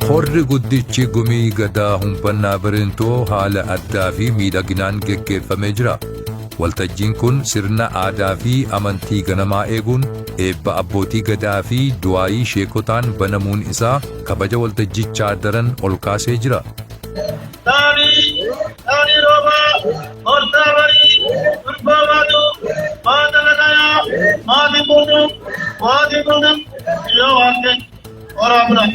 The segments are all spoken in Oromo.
Horri guddichi Gumii Gadaa Humbannaa Bareentoo haala addaa fi miidhaginaan geggeeffamee jira. Waltajjiin kun sirna aadaa fi amantii ganamaa eeguun eebba abbootii Gadaa fi du'aayii sheekotaan banamuun isaa kabaja waltajjichaa daran ol kaasee jira. Taanii, Taanii Roobaa, Hortaa Barii, Durbaa Baatuu, Baata Lagayaa, Maatii Guutuu, Maatii Guutuu, Yoo Waaqni Horaa Bulaa.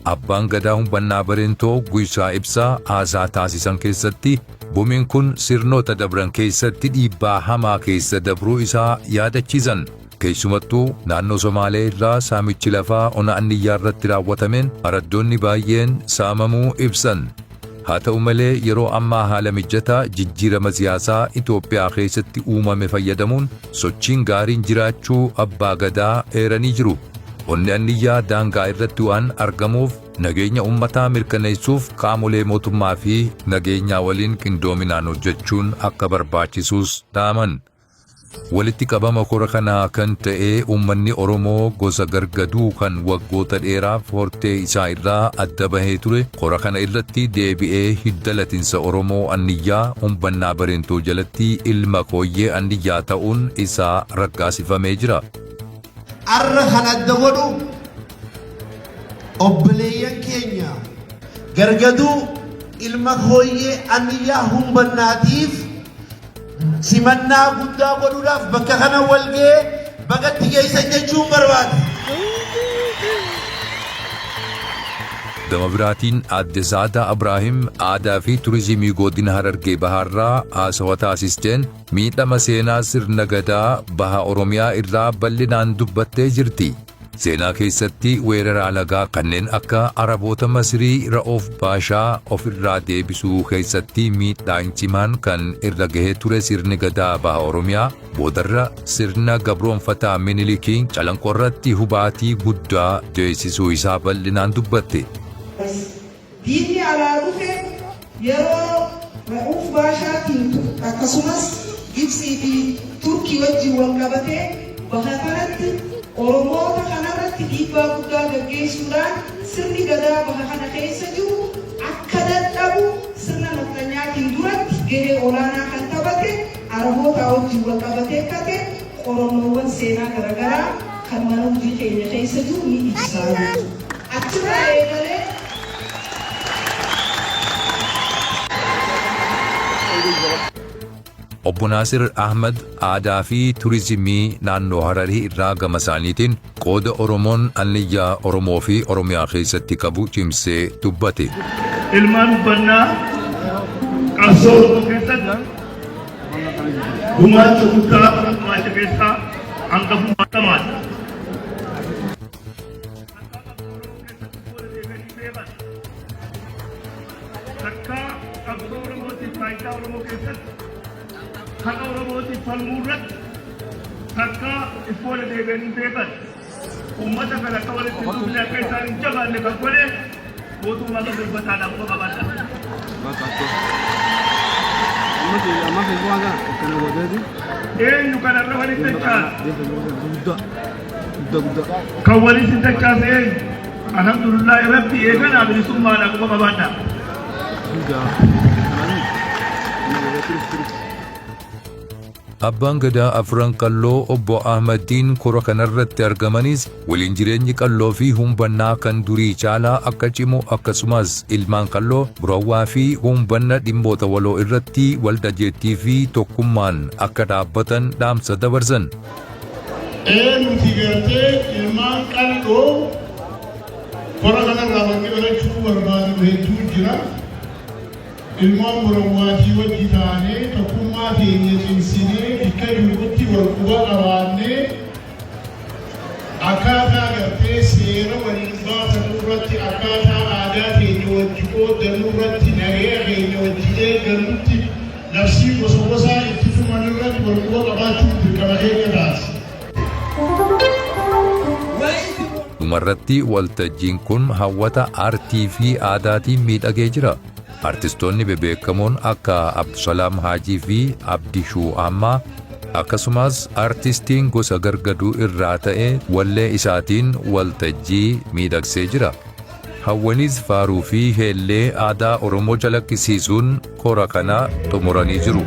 Abbaan Gadaa Humbannaa Bareentoo Guysaa Ibsaa haasaa taasisan keessatti gumiin kun sirnoota dabran keessatti dhiibbaa hamaa keessa dabruu isaa yaadachiisan. Keessumattuu naannoo Somaalee irraa saamichi lafaa ona Anniyyaa irratti raawwatameen araddoonni baay'een saamamuu ibsan. Haa ta'u malee yeroo ammaa haala mijataa jijjiirama siyaasaa Itoophiyaa keessatti uumame fayyadamuun sochiin gaariin jiraachuu Abbaa Gadaa eeranii jiru. Onni Anniyyaa daangaa irratti waan argamuuf nageenya uummataa mirkaneessuuf qaamolee mootummaa fi nageenyaa waliin qindoominaan hojjechuun akka barbaachisuus dhaaman. Walitti qabama kora kanaa kan ta'e uummanni Oromoo gosa Gargaduu kan waggoota dheeraaf hortee isaa irraa adda bahee ture kora kana irratti deebi'ee hidda latinsa Oromoo Anniyyaa Humbannaa Bareentoo jalatti ilma Kooyyee Anniyyaa ta'uun isaa raggaasifamee jira. Arra kan adda godhu obboleeyyan keenya Gargaduu ilma Kooyyee Anniyyaa Humbannaatiif simannaa guddaa godhuudhaaf bakka kana wal ga'ee bagatti geessan jechuun barbaada. Gama biraatiin Aadde Saadaa Abraahim aadaa fi turizimii godina Harargee Bahaarraa haasawa taasisteen miidhama seenaa sirna Gadaa Baha Oromiyaa irraa bal'inaan dubbattee jirti. Seenaa keessatti weerara alagaa kanneen akka Araboota Masrii Ra'oof Baashaa ofirraa deebisuu keessatti miidhaan cimaan kan irra gahee ture sirni Gadaa Baha Oromiyaa boodarra sirna gabroonfataa Minilikiin Calanqoorratti hubaatii guddaa geessisuu isaa bal'inaan dubbatte. Diinni alaa dhufe yeroo Ra'uuf Baashaatiin akkasumas Gibtsii fi Turkii wajjin wal qabatee baha kanatti Oromoota kanarratti dhiibbaa guddaa gaggeessuudhaan sirni Gadaa baha kana keessa jiru akka dadhabu sirna nafxanyaatiin duratti gahee olaanaa kan taphate Arabootaa wajjin wal qabatee akka ta'e qorannoowwan seenaa garagaraa kan mana hojii keenya keessa jiru ni ibsa jechuudha. Achirraa eegalee. Obbo Naasir Ahmad aadaa fi turizimii naannoo Hararii irraa gama isaaniitiin qooda Oromoon Anniyyaa Oromoo fi Oromiyaa keessatti qabu cimsee dubbate. Ilmaan Hubbannaa qabsoo Oromoo keessatti gumaacha guddaa gumaacha keessaa hangafummaa qamaadha. Takkaa qabsoo Oromootiif faayidaa Oromoo keessatti haqa Oromootiif falmuu irratti takkaa iffoola deebi'anii beekan. Uummata kana akka walitti hin dhufne akka isaan hin jabaanne kan godhe mootummaa gabroonfataadhaan quba qabaadha. Eenyu kanarra walitti dachaase? Kan walitti dachaase eenyu? Alhamdulillah Rabbi eeganaa bilisummaadha quba qabaadha. Abbaan Gadaa Afran Qalloo Obbo Ahmaddiin kora kanarratti argamanis waliin jireenyi Qalloo fi Humbannaa kan durii caalaa akka cimu akkasumas ilmaan Qalloo, Burawwaa fi Humbanna dhimmoota waloo irratti waldhageettii fi tokkummaan akka dhaabbatan dhaamsa dabarsan. Ee nuti gartee ilmaan Qal'oo kora kanarraa wanni barachuu barbaadnu hedduu jira. Ilmaan Borawwaatii wajji taanee tokkummaa teenya cimsinee bikka jirrutti wal quba qabaannee akkaataa gartee seera waliin baafannu irratti, akkaataa aadaa teenya wajji qooddannu irratti, nagaya keenya wajji eeggannutti, labsii gosa gosaa itti tuman irratti wal quba qabaachuun dirqama keenya taati. Dhumarratti waltajjiin kun hawwata aartii fi aadaatiin miidhagee jira. Artistoonni bebeekamoon akka Abdusalaam Haajii fi Abdishuu Ammaa Akkasumas artistiin gosa Gargaduu irraa ta'e wallee isaatiin waltajjii miidhagsee jira. Hawwanis faaruu fi heellee aadaa Oromoo calaqqisiisuun kora kana xumuranii jiru.